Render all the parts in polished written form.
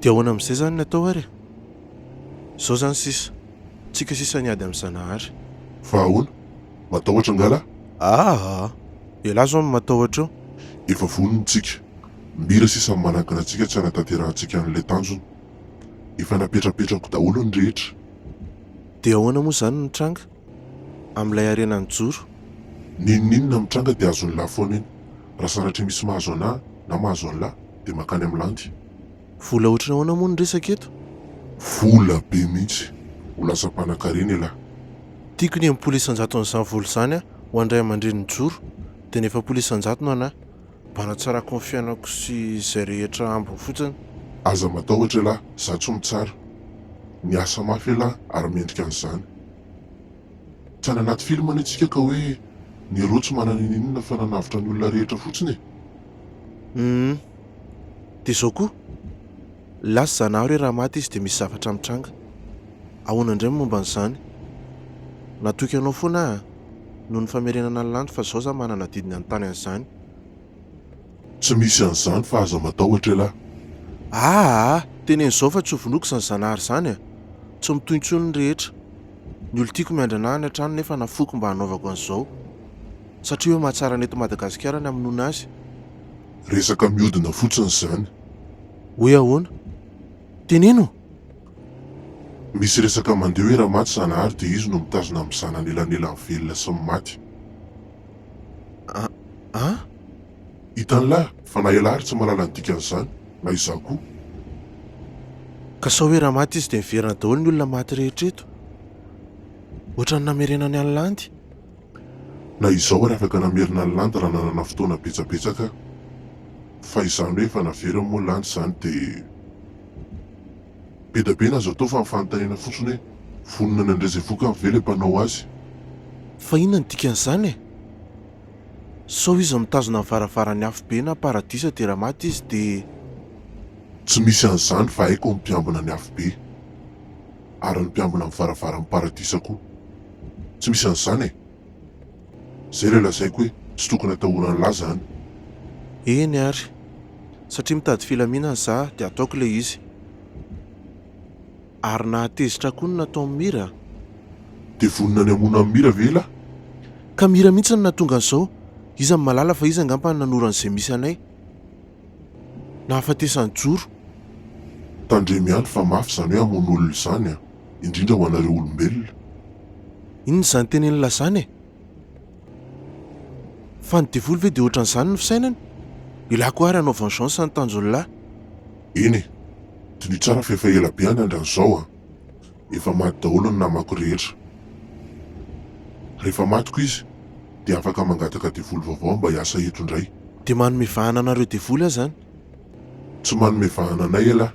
Dia ahoana amin'izay izany ny atao ary e? Izao izany sisa, tsika sisa ny hiady amin'i Zanahary. Fa ahoana? Matahotra angaha lahy? Aa! Elah izao no matahotra eo. Efa vonona tsika. Mira sisa ny manangana antsika tsy hanatanterahantsika an'ilay tanjona. Efa napetrapetrako daholo ny rehetra. Dia ahoana moa izany ny mitranga amin'ilay harena nijoro? N'inon'inona mitranga dia azon'lah foana iny. Raha sanatria misy mahazo anah na mahazo an'lah dia mankany amin'ny landy. Vola ohatran'ny ahoana moa no resaka eto? Vola be mihitsy. Ho lasa mpanankarena elah. Tiako ny 60 isan-jaton'izany vola izany ho an-dray aman-dreny nijoro dia ny 40 isan-jato no anah. Mba hanatsarako ny fiainako sy izay rehetra ambiny fotsiny. Aza matahotra elah, za tsy mitsara. Niasa mafy elah ary mendrika an'izany. Tsy any anaty film anie tsika ka hoe ny héros tsy manana inoninona fa nanavotra ny olona rehetra fotsiny e! Humm. Dia izao koa, lasa Zanahary hoe raha maty izy dia misy zavatra mitranga. Ahoana indray ny momba an'izany? Natoky anao foana aho a! Noho ny famerenana ny landy fa izao za manana adidy ny hanontany an'izany. Tsy misy an'izany fa aza matahotra elah. Aa! Teneno izao fa tsy ho vonoiko izany Zanahary izany a! Tsy mitohy intsony ny rehetra. Ny olon-tiako miandry anah any an-trano nefa nafoiko mba hanaovako an'izao. Satria hoe mahatsara ny eto Madagasikara ny hamonoana azy. Resaka mihodina fotsiny izany. Hoe ahoana? Teneno! Misy resaka mandeha hoe raha maty Zanahary dia izy no mitazona ny mizana anelanelan'ny velona sy ny maty. A an? Hitan'lah fa na elah ary tsy mahalala ny dikan'izany, na izaho koa. Ka sao hoe raha maty izy dia miverina daholo ny olona maty rehetra eto? Ohatran'ny namerenany an'i Landy. Na izao ary afaka namerina an'i Landy raha nanana fotoana betsabetsaka aho. Fa izany hoe efa naveriny moa Landy izany dia. Be da be ny azo atao fa ny fanontaniana fotsiny hoe vonona ny handray izay vokany ve ilay mpanao azy? Fa inona no dikan'izany e? Sao izy mitazona ny varavaran'ny afobe na paradisa dia raha maty izy dia. Tsy misy an'izany fa haiko ny mpiambina ny afobe. Ary ny mpiambina ny varavaran'ny paradisa koa. Tsy misy an'izany e! Izay ilay lazaiko hoe tsy tokony atahoran'lah izany. Eny ary. Satria mitady filaminana za dia ataoko ilay izy. Ary nahatezitra koa ny nataon'i Mira a! Dia vonona ny hamono an'i Mira ve elah? Ka Mira mihitsy no nahatonga an'izao. Iza no mahalala fa izy angamba no nanoro an'izay misy anay. Nahafatesan'i Joro. Tandremo ihany fa mafy izany hoe hamono olona izany an! Indrindra ho anareo olombelona. Inona izany tenenin'lah izany e? Fa ny devoly ve dia ohatran'izany ny fisainany? Ilako ary hanao vengeance ny tanjon'lah. Eny e! Diniho tsara fa efa ela be any andran'izao an! Efa maty daholo ny namako rehetra. Rehefa matiko izy dia afaka mangataka devoly vaovao mba hiasa eto indray. Dia manome vahana anareo devoly aho izany? Tsy manome vahana anay elah,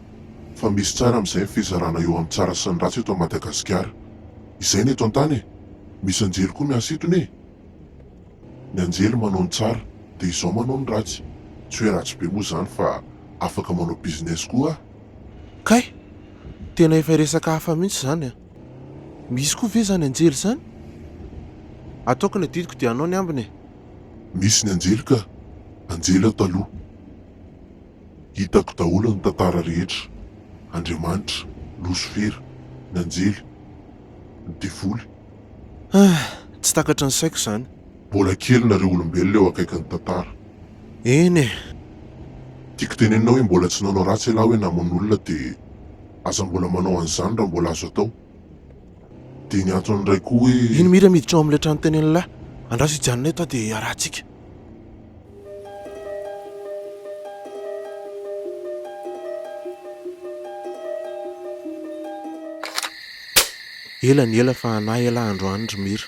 fa misy tsara amin'izay ny fizarana eo amin'ny tsara sy ny ratsy eto Madagasikara. Izay ny eto an-tany e! Misy anjely koa miasa eto ne! Ny anjely manao ny tsara, dia izao manao ny ratsy. Tsy hoe ratsy be moa izany fa afaka manao business koa aho. Kay! Tena efa resaka hafa mihitsy izany an! Misy koa ve izany anjely izany? Ataoko ny adidiko dia anao ny ambiny e! Misy ny anjely ka! Anjely aho taloha. Hitako daholo ny tantara rehetra, Andriamanitra, Losifera, ny anjely, ny devoly. Ah! Tsy takatry ny saiko izany. Mbola kely nareo olombelona eo akaikin'ny tantara. Eny e! Tiako tenenina hoe mbola tsy nanao ratsy ialahy hoe namono olona dia aza mbola manao an'izany raha mbola azo atao. Dia ny antony iray koa hoe. Iny Mira miditra ao amin'ilay trano tenenin'lah. Andraso hijanona eto aho dia iarahantsika. Ela ny ela fa hanahy elah androany ry Mira.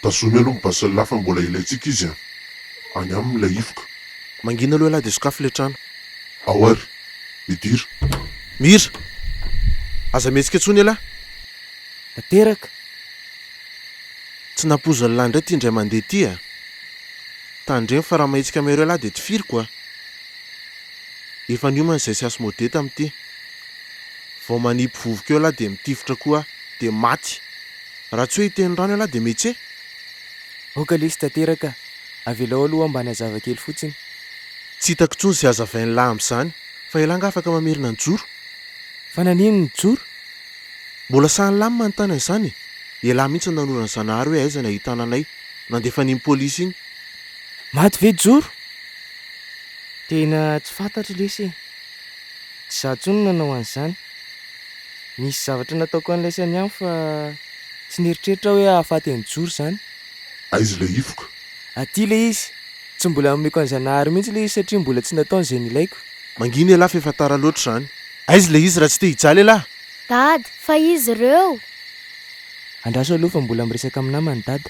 Tazomy aloha ny basin'lah fa mbola ilaintsika izy an! Any aminy ilay hifoka. Mangina aloha elah dia sokafy ilay trano. Ao ary! Midira. Mira! Aza mihetsika intsony elah! Tanteraka! Tsy nampoizin'lah indray ity indray mandeha ity a! Tandremo fa raha mahetsika aminareo elah dia tifiriko a! Efa niomana izay sy Asmodée tamin'ity. Vao manipy vovoka eo elah dia mitifitra koa aho dia maty! Raha tsy hoe hiteny rano elah dia metse! Aoka lesy tanteraka a! Avelao aloha aho mba hanazava kely fotsiny. Tsy hitako intsony izay hazavain'lah amin'izany. Fa elah angaha afaka mamerina an'i Joro? Fa naninona i Joro? Mbola sahan'lah ny manontany an'izany e! Elah mihitsy no nanoro an'i Zanahary hoe aiza ny ahitana anay, nandefa an'iny polisy iny. Maty ve Joro? Tena tsy fantatro lesy e! Tsy izaho intsony no nanao an'izany. Nisy zavatra nataoko an'laisany ihany fa tsy nieritreritra aho hoe hahafaty an'i Joro izany. Aiza ilay hifoka? Aty ilay izy. Tsy mbola nomeko an'i Zanahary mihitsy ilay izy satria mbola tsy nataony izay nilaiko. Mangina ialahy fa efa tara loatra izany. Aiza ilay izy raha tsy te hijaly ialahy? Dada, fa izy ireo? Andraso aloha fa mbola miresaka amin'ny namany Dada.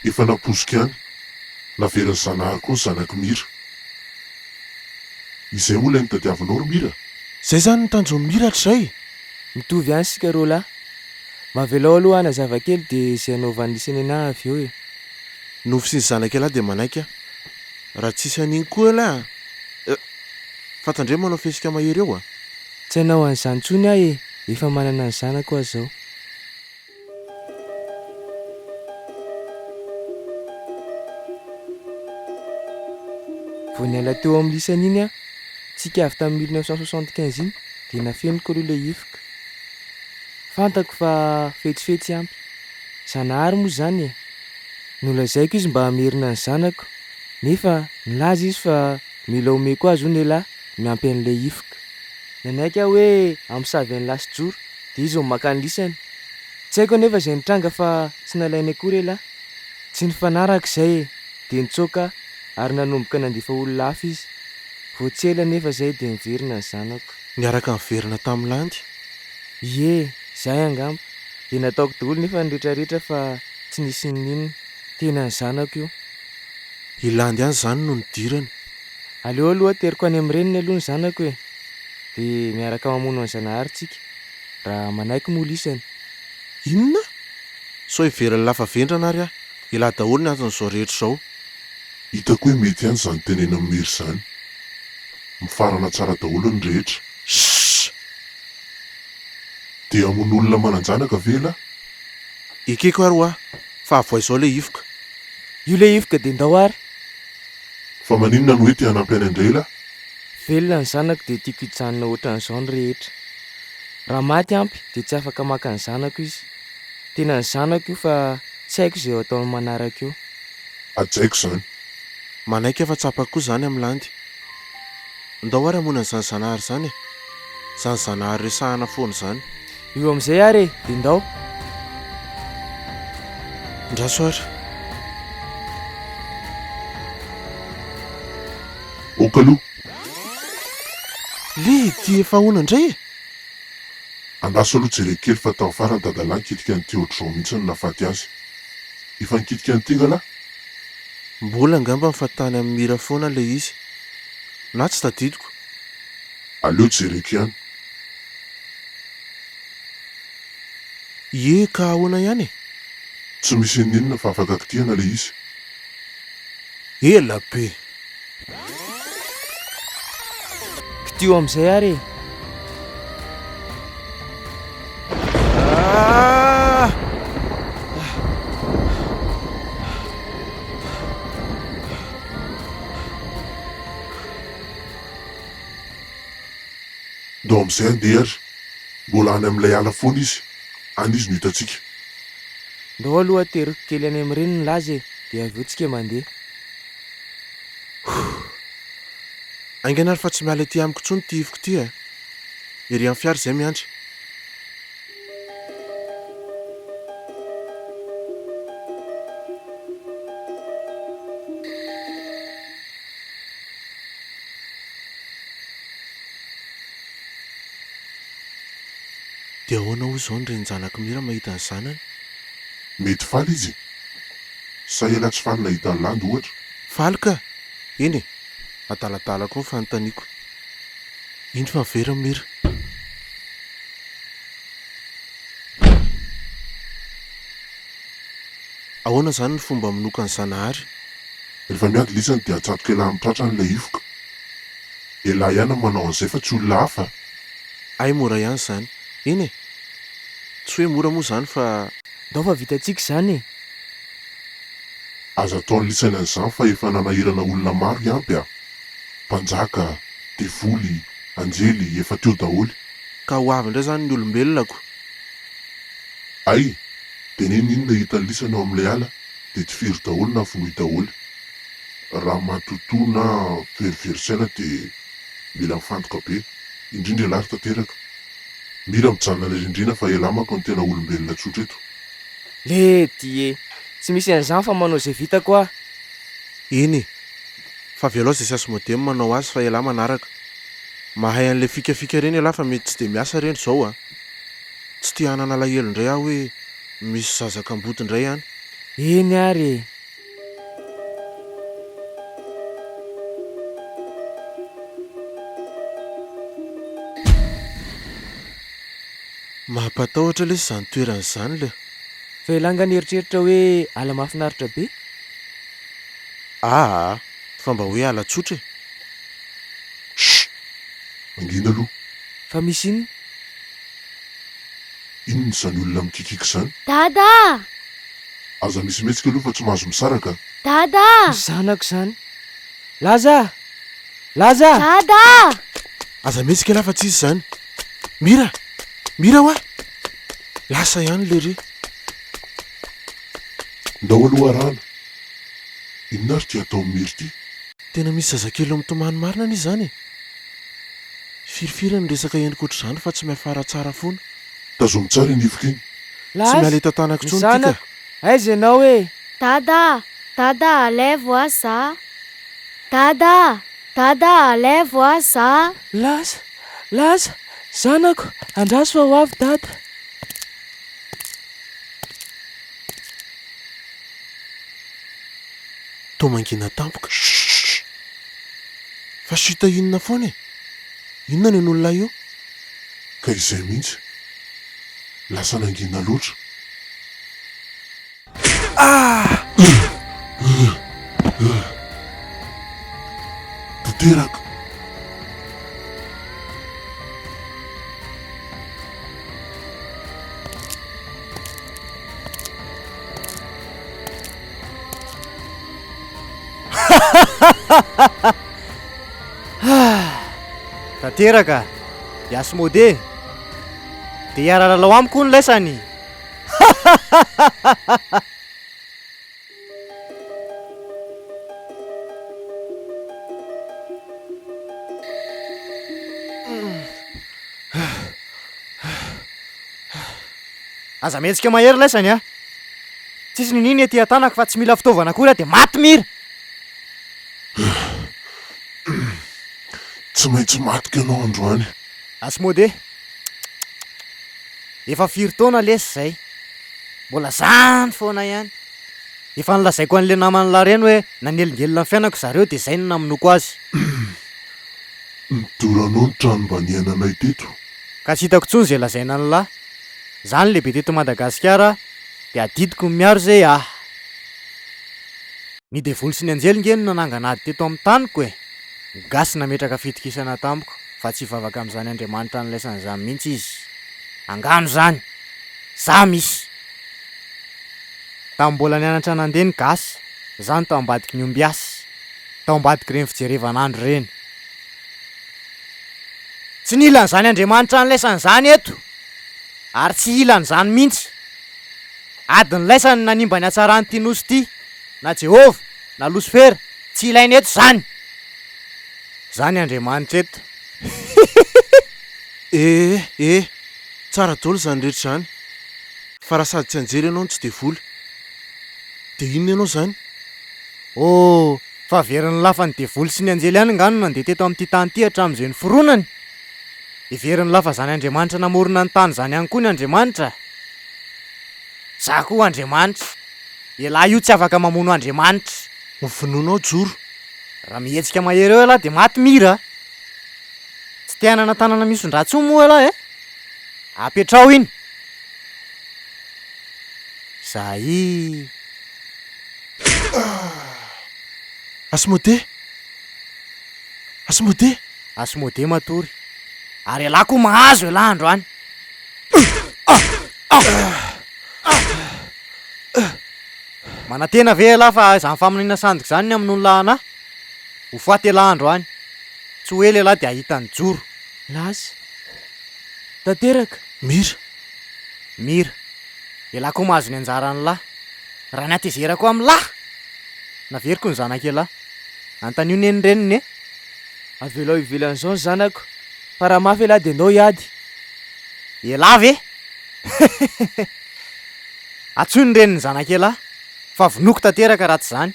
Efa nampoiziko ihany. Naverin'i Zanahary koa ny zanak'i Mira. Izay moa ilay notadiavinao ry Mira? Izay izany no tanjon'i Mira hatrizay? Mitovy ihany isika roalahy. Mba avelao aloha hanazava kely dia izay hanaovan'ny lisany anah avy eo e. Nofy sy ny zanak'ialahy dia manaiky aho. Raha tsisy an'iny koa ialahy an! Eh! Fa tandremo manao fihetsika mahery eo an! Tsy hanao an'izany intsony aho e! Efa manana ny zanako aho izao. Vao niala teo amin'ny lisany iny aho, tsika avy tamin'ny 1975 iny, dia nafeniko aloha ilay hifoka. Fantako fa fetsifetsy ampy. Zanahary moa izany e! Nolazaiko izy mba hamerina ny zanako, nefa nilaza izy fa mila omeko azy hono elah miampy an'ilay hifoka. Nanaiky aho hoe hamosavy an'i Lasy Joro dia izy no maka ny lisany. Tsy haiko anefa izay nitranga fa tsy nalainy akory elah. Tsy nifanaraka izay e! Dia nitsoaka aho ary nanomboka nandefa olona hafa izy. Vao tsy ela anefa izay dia niverina ny zanako. Niaraka niverina tamin'i Landy. Ie, izay angamba. Dia nataoko daholo nefa ny retraretra fa tsy nisy n'inon'inona. Tena ny zanako io. I Landy ihany izany no nidirany. Aleo aloha ateriko any amin'ny reniny aloha ny zanako e! Dia miaraka mamono an'i Zanahary tsika. Raha manaiky moa lisany. Inona? Sao heverin'i Lafa vendrana ary aho. Elah daholo ny anton'izao rehetra izao. Hitako hoe mety ihany izany tenenin'i Mira izany. Mifarana tsara daholo ny rehetra. Shh! Dia hamono olona manan-janaka ve elah? Ekeko ary hoa, fa avoay izao ilay hifoka. Io ilay hifoka dia ndao ary. Fa maninona no hoe te hanampy anay indray elah? Velona ny zanako dia tiako hijanona ohatran'izao ny rehetra. Raha maty ampy dia tsy afaka maka ny zanako izy. Tena ny zanako io fa tsy haiko izay ho ataony manaraka eo. Hajaiko izany. Manaiky aho fa tsapako koa izany amin'ny landy. Ndao ary hamono an'izany Zanahary izany e! Izany Zanahary resahana foana izany. Io amin'izay ary e! Dia ndao. Ndraso ary. Ok aloha. Le ity efa ahoana indray e? Andraso aloha jereko kely fa tamin'ny farany dadalahy nikitika an'ity ohatr'izao mihitsy no nahafaty azy. Efa nikitika an'ity nga lahy? Mbola angambany fa tany amin'ny mira foana ilay izy. Na tsy tadidiko. Aleo jereko ihany. Ie ka ahoana ihany e? Tsy misy n'inon'inona fa afaka kitihana ilay izy. Ela be! Kitiho amin'izay ary e! Ah! Ndao amin'izay andeha ary. Mbola any amin'ilay ala foana izy. Any izy no hitantsika. Ndao aloha ateriko kely any amin'ny reniny laza e, dia avy eo tsika mandeha. Haingana ary fa tsy miala ety amiko intsony ity ifoko ity a! Ery amin'ny fiara izay miandry. Dia ahoana hoy izao ny renin-janak'i Mira mahita ny zanany? Mety faly izy e! Sa ialahy tsy faly nahita an'i Landy ohatra? Faly ka! Eny e! Adaladala koa ny fanontaniako. Indro fa miverina Mira. Ahoana izany ny fomba hamonoako an'i Zanahary? Rehefa miady lisany dia atsatoka elah amin'ny tratrany ilay hifoka. Elah ihany no manao an'izay fa tsy olona hafa a! Hay mora ihany izany. Eny e! Tsy hoe mora moa izany fa. Ndao fa vitantsika izany e! Aza ataon'ny lisany an'izany fa efa nanahirana olona maro i Ampy a! Mpanjaka a! Devoly, anjely, efa teo daholo. Ka ho avy indray izany ny olombelona ko. Hay! Teneno inona hitan'i lisany ao amin'ilay ala dia tifiro daholo na vonoy daholo. Raha matotoa na verivery saina dia mila mifantoka be, indrindra ialahy ry tanteraka. Mila mijanona any rindrina fa ialahy manko no tena olombelona tsotra eto. Lety e! Tsy misy an'izany fa manao izay vitako aho. Eny e! Fa avelao izay sy Asmodee no manao azy fa ialahy manaraka. Mahay an'ilay fikafika ireny ialahy fa mety tsy dia miasa ireny izao a! Tsy te hanana alahelo indray aho hoe misy zaza kamboty indray any. Eny ary e! Mampatahotra lesy izany toerana izany le. Fa elah nga nieritreritra hoe ala mahafinaritra be? Aa fa mba hoe ala tsotra e! Chut! Mangina aloha. Fa misy inona? Inona izany olona mikikiaka izany? Dada a! Aza misy mihetsika aloha fa tsy mahazo misaraka a! Dada a! Ny zanako izany. Laza a! Laza a! Dada a! Aza mihetsika elah fa tsy izy izany. Mira! Mira hoa! Lasa ihany lery. Ndao aloha arahana. Inona ary ity ataon'i Mira ity? Tena misy zazakely mitomany marina anie izany e! Firifiry ny resaka henoko ohatr'izany fa tsy miafara tsara foana. Tazomy tsara iny ivoka iny. Tsy miala Laza! eto an-tanako Ny intsony ity ka. zanako! Aiza ianao e? Dada a! Dada a! Alaivo aho za! Dada a! Dada a! Alaivo aho za! Laza! Laza! Zanako! Andraso fa ho avy dada! Toa mangina tampoka. Chut! Fa chut inona foana e? Inona ny an'olona io? Ka izay mihitsy. Lasa nangina loatra. Ah! Tanteraka. Tanteraka, i Asmodée. Dia hiara-lalao amiko hono laisany. Aza mihetsika mahery laisany a! Tsisy niniana ety an-tanako fa tsy mila fitaovana akory aho dia maty mira! Tsy maintsy matiko ianao androany. Asmodée, Efa firy taona lesy izay? Mbola zany foana ihany. Efa nolazaiko an'ilay naman'i Lareny hoe nanelingelina ny fiainako zareo dia izay no namonoako azy. Nidoranao ny trano mba niainanay teto. Ka tsy hitako intsony izay lazaina an'lah. Za no lehibe teto Madagasikara dia adidiko ny miaro izay ah. Ny devoly sy ny anjely nge no nanangana ady teto amin'ny taniko e! Ny gasy nametraka fitokisana tamiko fa tsy hivavaka amin'izany Andriamanitra an'laisany izany mihitsy izy. Angano izany! Za misy! Tamin'ny mbola nianatra nandeha ny gasy, za no tao ambadiky ny ombiasy, tao ambadik'ireny fijerevan'andro ireny. Tsy nila an'izany Andriamanitra an'laisany izany eto! Ary tsy hila an'izany mihitsy! Adin'laisany ny nanimba ny hatsaran'ity nosy ity, na Jehovah, na Losifera, tsy ilaina eto izany! Izany Andriamanitra eto. Eh eh! Tsara daholo izany rehetra izany. Fa raha sady tsy anjely ianao no tsy devoly. Dia inona ianao izany? Oh, fa averin'ny lafa ny devoly sy ny anjely ihany angaha no nandeha teto amin'ity tany ity hatramin'izay niforonany? Heverin'ny lafa izany Andriamanitra namorona ny tany izany ihany koa ny Andriamanitra? Za koa Andriamanitra. Ialahy io tsy afaka mamono Andriamanitra. Ho vonoinao joro. Raha mihetsika mahery eo ialahy dia maty mira a! Tsy te hanana tanana mihoson-drà intsony moa ialahy e? Apetraho iny! Zay. Asmodée! Asmodée! Asmodée matory. Ary ialahy koa mahazo ialahy androany. Manantena ve ialahy fa izany famonoana sandoka izany ny hamonoan'lah anah? Ho faty ialahy androany. Tsy ho ela ialahy dia hahita ny joro. Lasa. Tanteraka. Mira. Mira. Ialahy koa mahazo ny anjaran'lah. Raha ny hatezerako amin'lah! Naveriko ny zanak'ialahy. Antanio neny reniny e! Avelao ivelan'izao ny zanako, fa raha mafy ialahy dia ndao hiady. Ialahy ve? Antsoy ny renin'ny zanak'ialahy, fa vonoiko tanteraka raha tsy izany.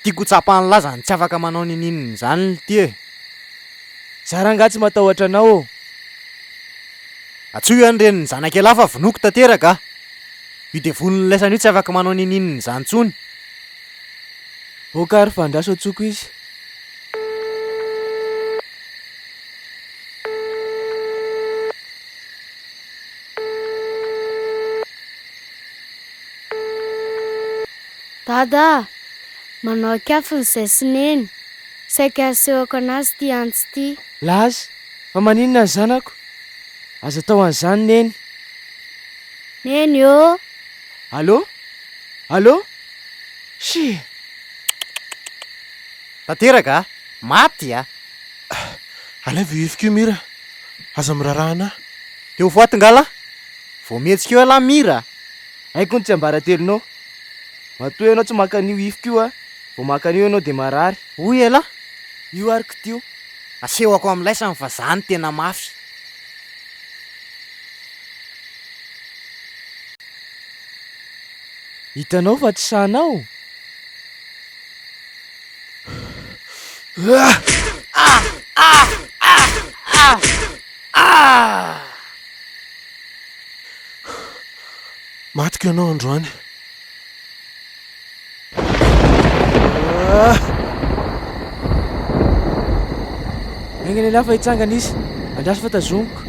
Tiako ho tsapan'lah izany tsy afaka manao ninininona izany lty e! Za rangahy tsy matahotra anao ô! Antsoy ny renin'ny zanak'ialahy fa vonoiko tanteraka a! Io devolin'ny laisany io tsy afaka manao ninininona izany intsony. Ok ary fa andraso antsoiko izy. Dada a! Manao ankiafiny izay sy Neny. Saika hasehoko anazy ity antsy ity. Laza, fa maninona ny zanako? Aza atao an'izany Neny. Neny ô! Allô? Allô? Shii! Tanteraka a! Maty a! Alaivo io ifiko io Mira, aza miraharaha anah. Dia ho faty nga lah? Vao mihetsika eo ialahy Mira a! Haiko ny tsiambaratelonao. Matoa ianao tsy maka an'io ifiko io a, vao maka an'io ianao dia marary. Hoy ialahy? Io ary kitio. Asehoko amin'laisany fa za no tena mafy. Hitanao fa tsy sahinao? Matiko ianao androany. Haingana ialahy fa hitsangana izy. Andraso fa tazomiko.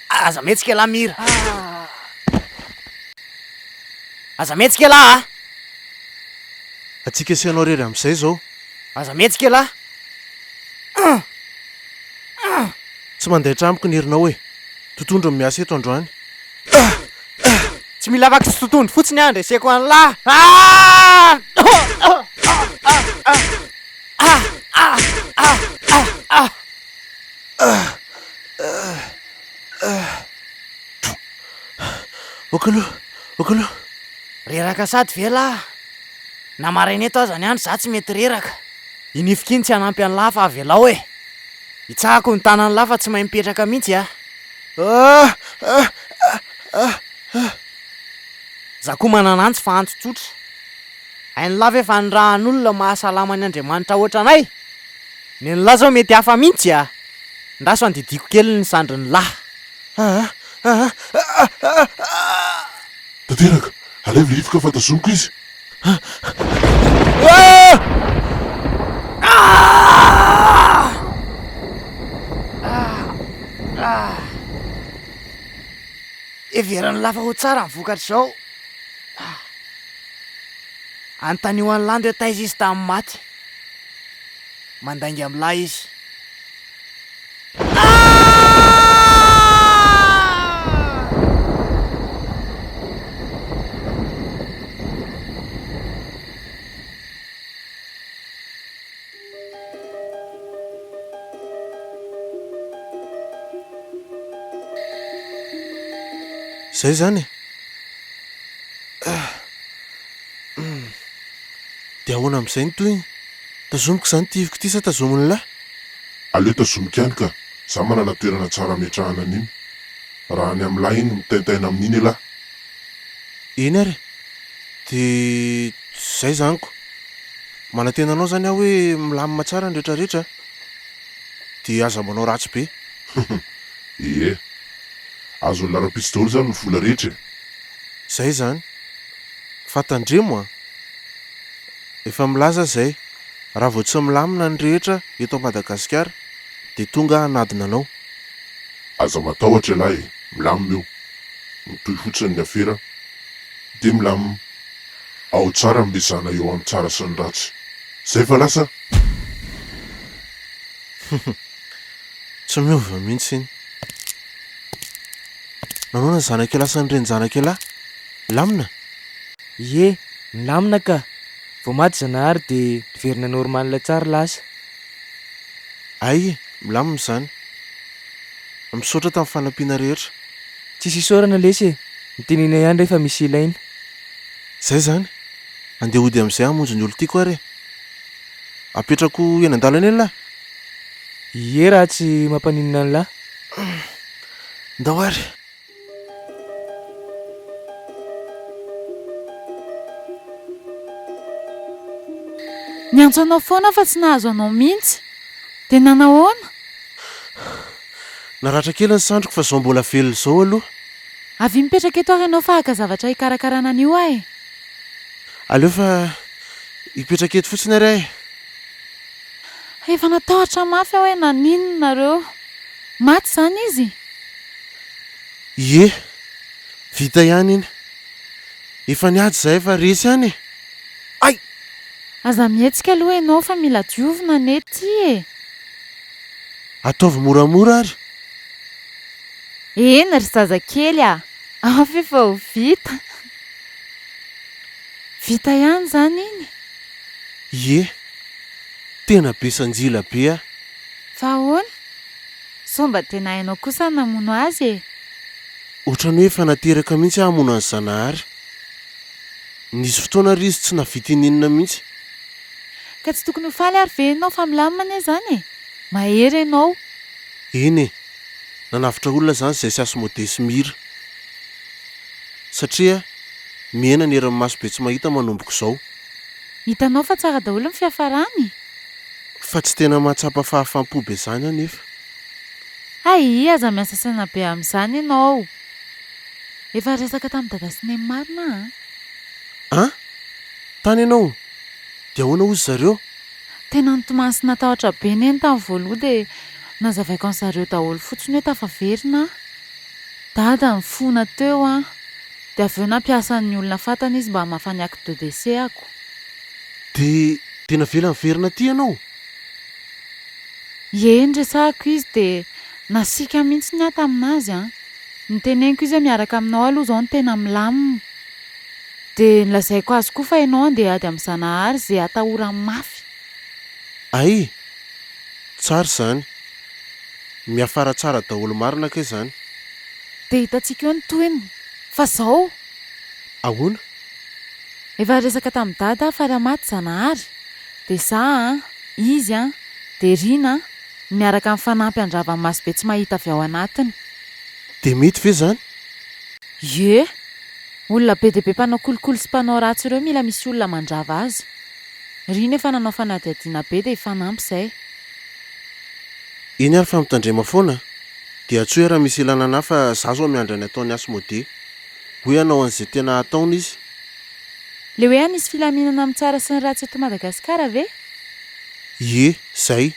Aza mihetsika ialahy Mira. Aza mihetsika ialahy a! Antsika sy ianao irery amin'izay izao. Aza mihetsika ialahy. Tsy mandaitra amiko ny herinao e. Totondro ny miasa eto androany. Tsy mila afaky tsy totondro fotsiny aho handreseko an'lah. Ok aloha, ok aloha. Reraka sady ve lah? Na maraina eto aza ny andro za tsy mety reraka. Iny ifiky iny tsy hanampy an'lah fa avelao e. Hitsahako ny tanan'lah fa tsy mahay mipetraka mihitsy a. Za koa manana antsy fa antso tsotra. Hain'lah ve fa ny rahan'olona mahasalama ny Andriamanitra ohatranay? Nen'lah zao mety hafa mihitsy a. Ndraso andidiako kely ny sandrin'lah. Tanteraka! Alaivo le ifoka fa tazomiko izy! Heverin'ny lafa ho tsara ny vokatr'izao. Anontanio an'i Landy hoe taiza izy tamin'ny maty. Mandainga amin'lah izy. Zay izany e! Dia ahoana amin'izay ny tohiny? Tazomiko izany ity iviko ity sa tazomin'lah? Aleo tazomiko ihany ka, za manana toerana tsara ametrahana an'iny. Raha any amin'lah iny mitaintaina amin'iny elah. Eny ary e! Dia zay izany ko! Manantena anao izany aho hoe milamina tsara ny retraretra a! Dia aza manao ratsy be. Ie. Azon'ny laram-pitsy daholo izany ny vola rehetra e! Zay izany. Fa tandremo a! Efa milaza aho izay, raha vao tsy milamina ny rehetra eto Madagasikara dia tonga aho hanadina anao. Aza matahotra ialahy e, milamina io. Mitohy fotsiny ny afera dia milamina. Ao tsara ny mizana eo amin'ny tsara sy ny ratsy. Zay fa lasa? Tsy miova mihitsy iny. Nahoana ny zanak'ialahy sy ny renin-janak'ialahy? Milamina? Ie, milamina ka! Vao maty Zanahary dia niverina normal tsara lasa. Hay e, milamina izany. Misaotra tamin'ny fanampiana rehetra. Tsisy isaorana lesy e! Mitenena ihany rehefa misy ilaina. Zay izany. Andeha hody amin'izay hamonjy ny olon-tiako ary e. Apetrako eny an-dalana eny lahy. Ie raha tsy mampaninona an'lah. Ndao ary. Niantso anao foana aho fa tsy nahazo anao mihitsy. Dia nanahoana? Naratra kely ny sandriko fa izao mbola velona izao aloha. Avia mipetraka eto ary ianao fa haka zavatra hikarakarana an'io aho e. Aleo fa hipetraka eto fotsiny ary aho e. Efa natahotra mafy aho hoe naninona nareo. Maty izany izy? Ie, vita ihany iny. Efa niady izahay fa resy ihany e! Hay! Aza mihetsika aloha ianao fa mila diovina anie ity e! Ataovy moramora ary. Eny ry zazakely a! Avy efa ho vita. Vita ihany izany iny? Ie, tena be sanjila be aho. Fa ahoana? Sao mba tena hainao kosa ny namono azy e? Ohatran'ny hoe efa nateraka mihitsy aho hamono an'i Zanahary. Nisy fotoana ary izy tsy nahavita ininona mihitsy. Ka tsy tokony ho faly ary ve ianao fa milamina anie izany e? Mahery ianao. Eny e! Nanavotra olona izany izay sy Asmodée sy Mira. Satria mihena ny herin'ny maso be tsy mahita manomboka izao. Hitanao fa tsara daholo ny fiafarany? Fa tsy tena mahatsapa fahafampo be izany aho nefa. Hay, aza miasa saina be amin'izany ianao. Efa resaka tamin'i Dada sy Neny marina an! An? Tany ianao? Dia ahoana hozy zareo? Tena nitomany sy natahotra be Neny tamin'ny voaloha dia nazavaiko an'zareo daholo fotsiny hoe tafaverina aho. Dada nifona teo an! Dia avy eo nampiasa ny olona fantany izy mba hamafa ny acte de décès-ako. Dia dia navela niverina aty ianao? Ie, niresahako izy dia nasiaka mihitsy ny ahy tamin'azy an! Noteneniko izy hoe miaraka aminao aloha izao no tena milamina. Dia nolazaiko azy koa fa ianao andeha hiady amin'i Zanahary izay atahorany mafy. Hay! Tsara izany. Miafara tsara daholo marina kay izany. Dia hitantsika eo ny tohiny. Fa izao! Ahoana? Efa niresaka tamin'i Dada aho fa raha maty Zanahary dia za an, izy an, dia Rina an, no miaraka mifanampy handrava ny masobe tsy mahita avy ao anatiny. Dia mety ve izany? Ie! Olona be dia be mpanao kolikoly sy mpanao ratsy ireo mila misy olona mandrava azy. Rina efa nanao fanadihadiana be dia hifanampy izay. Eny ary fa mitandrema foana dia antsoy aho raha misy ilana anah fa za zao miandry ny ataon'i Asmodée. Hoy hanao an'izay tena hataony izy. Le hoe hanisy filaminana amin'ny tsara sy ny ratsy eto Madagasikara ve? Ie, zay.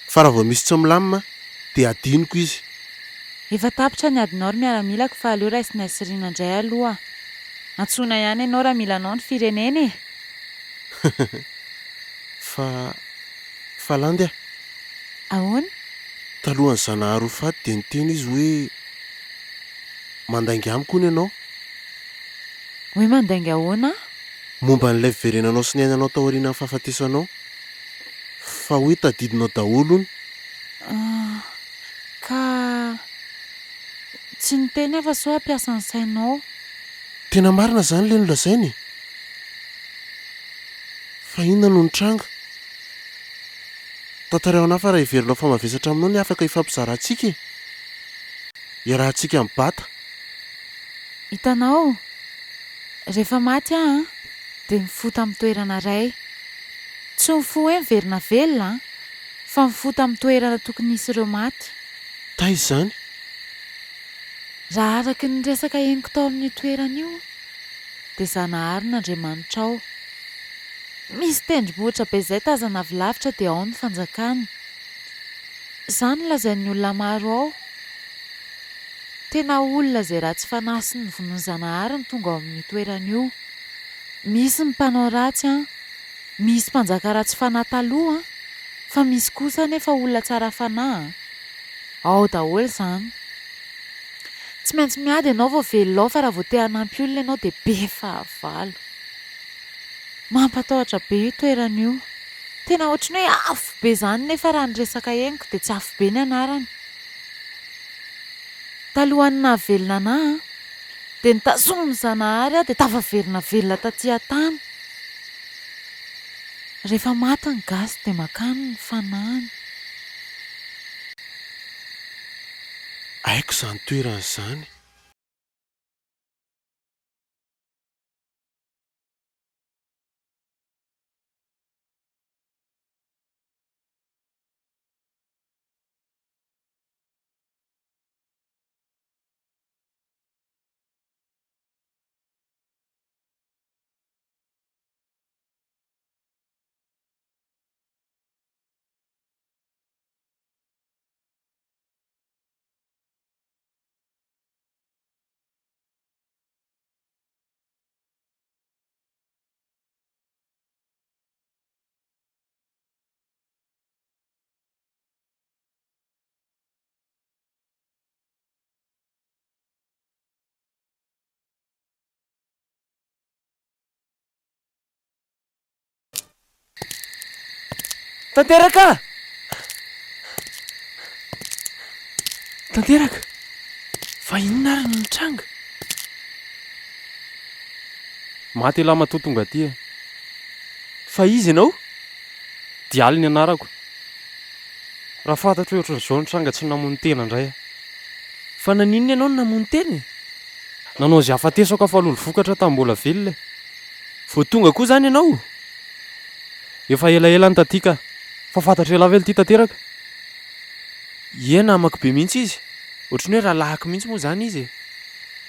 Fa raha vao misy tsy milamina dia adinoko izy. Efa tapitra ny adinao ry miaramilako fa aleo raisinay sy Rina indray aloha. Antsoina ihany ianao raha mila anao ny firenena e! Fa, fa Landy a! Ahoana? Talohan'i Zanahary ho faty dia niteny izy hoe mandainga amiko hono ianao. Hoe mandainga ahoana aho? Momba an'ilay fiverenanao sy niainanao taorianan'ny fahafatesanao. Fa hoe tadidinao daholo hono. Ah, ka tsy niteny aho fa sao hampiasa ny sainao. Tena marina izany ilay nolazainy e! Fa inona no nitranga? Tantarao anah fa raha heverinao fa mavesatra aminao ny afaka hifampizarantsika e! Iarahantsika mibata. Hitanao, rehefa maty aho an, dia mifoha tamin'ny toerana iray. Tsy mifoha hoe miverina velona an, fa mifoha tamin'ny toerana tokony hisy ireo maty. Taiza izany? Raha araka ny resaka henoko tao amin'io toerana io, dia Zanahary no Andriamanitra ao. Misy tendrombohitra be izay tazana avy lavitra dia ao ny fanjakany. Izany no lazain'ny olona maro ao. Tena olona izay ratsy fanahy sy novonoin'i Zanahary no tonga ao amin'io toerana io. Misy ny mpanao ratsy an, misy mpanjaka ratsy fanahy taloha an, fa misy kosa anefa olona tsara fanahy an. Ao daholo izany. Tsy maintsy miady ianao vao velona ao fa raha vao te hanampy olona ianao dia be fahavalo. Mampatahotra be io toerana io. Tena ohatry ny hoe afo be izany nefa raha ny resaka henoko dia tsy afo be ny anarany. Talohan'ny nahavelona anà dia notazomin'i Zanahary aho dia tafaverina velona taty an-tany. Rehefa maty ny gasy dia mankany ny fanahiny. Haiko izany toerana izany. Tanteraka! Tanteraka! Fa inona ary no nitranga? Maty elah matoa tonga aty e. Fa iza ianao? Dialy ny anarako. Raha fantatro hoe ohatran'izao ny tranga tsy namono tena indray aho. Fa naninona ianao no namono tena e? Nanao izay hahafatesako aho fa lolo vokatra tamin'ny mbola velona e. Vao tonga koa izany ianao? Efa elaela ny taty ka. Fa fantatr'elah ve lty tanteraka? Ie, namako be mihitsy izy. Ohatran'ny hoe rahalahiko mihitsy moa izany izy e.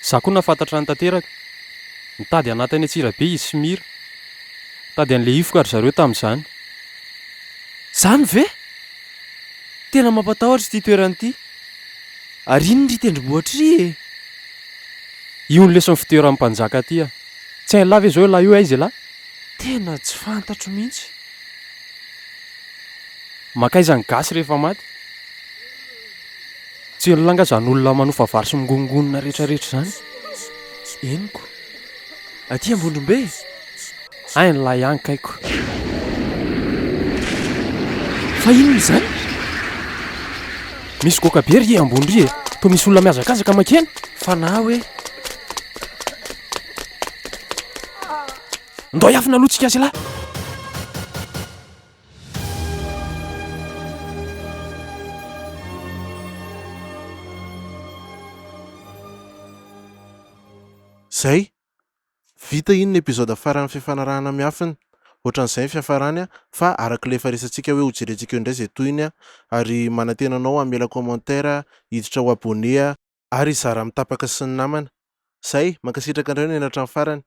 Za koa nahafantatra an'i Tanteraka. Nitady anah tany Antsirabe izy sy Mira. Nitady an'le hifoka ry zareo tamin'izany. Izany ve? Tena mampatahotra ity toerana ity. Ary inona ry tendrombohitra ry e? Io ny leson'ny fitoeran'ny mpanjaka aty a. Tsy hain'lah ve zao elah io aiza elah? Tena tsy fantatro mihitsy. Mankaiza ny gasy rehefa maty? Tsy henon'lah nga zany olona manofa vary sy mingonongonona retraretra zany? Henoko. Aty Ambondrombe e! Hain'lah ihany kaiko. Fa inona izany? Misy goaka be ry ambony ry e! Toa misy olona mihazakazaka mankeny? Fanahy hoe. Ndao hiafina aloha tsika zalahy! Zay! Vita iny ny episode faran'ny fifanarahana miafina. Ohatran'izay ny fiafarany fa araka ilay efa resatsika hoe hojerentsika eo indray izay tohiny ary manantena anao hamela commentaire, hiditra ho abonné ary hizara amin'ny tapaka sy ny namana. Zay! Mankasitraka anareo nihaino hatramin'ny farany.